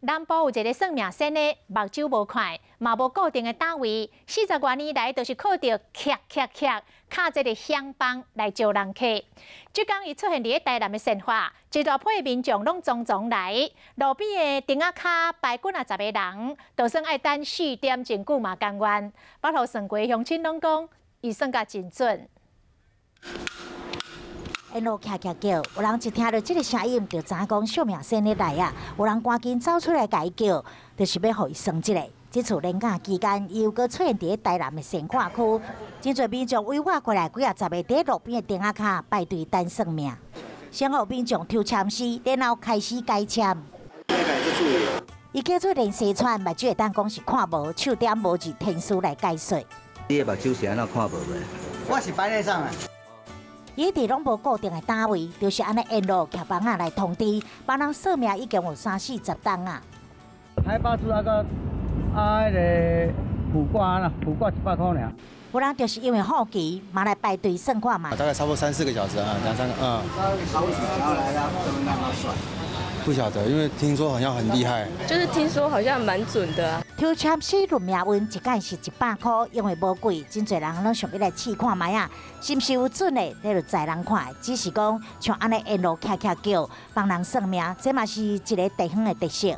南部有一个算命仙的，目睭無看，嘛無固定的單位，40外年來都是靠著徛徛徛，敲這个響枋來招人客。這工伊出現佇咧台南的善化，一大批民眾攏慫恿來，路邊的亭仔跤排幾若十個人，就算愛等4點真久嘛甘願。捌予算過鄉親攏講，伊算甲真準。沿路徛徛叫，有人一聽著這个聲音就知影講惜命仙咧來啊！有人趕緊走出來共伊叫，就是欲予伊算一下。這次連假期間，伊又閣出現佇咧台南的善化區，真濟民眾圍倚過來，幾若十个佇咧路邊的亭仔跤排隊等算命。先予民眾抽籤時，然後開始解籤。伊叫做連西川，目睭會當講是看無，手點無字天書來解說。你的目睭是按怎看無的？我是白內障啊。伊一直攏無固定的單位，就是按呢沿路徛枋仔來通知，幫人算命已經有三四十冬啊。台八字啊個啊，彼个卜卦啦，卜卦100箍爾。有人就是因為好奇，嘛來排隊算看覓。大概差不多三四個小時啊，兩三個嗯。不曉得，因為聽說好像很厲害。就是聽說好像蠻準的啊。抽籤師論命運一擺是100箍，因為無貴，真濟人攏想欲來試看覓啊，是毋是有準的，這就在人看。只是講像按呢沿路徛徛叫，幫人算命，這嘛是一个地方的特色。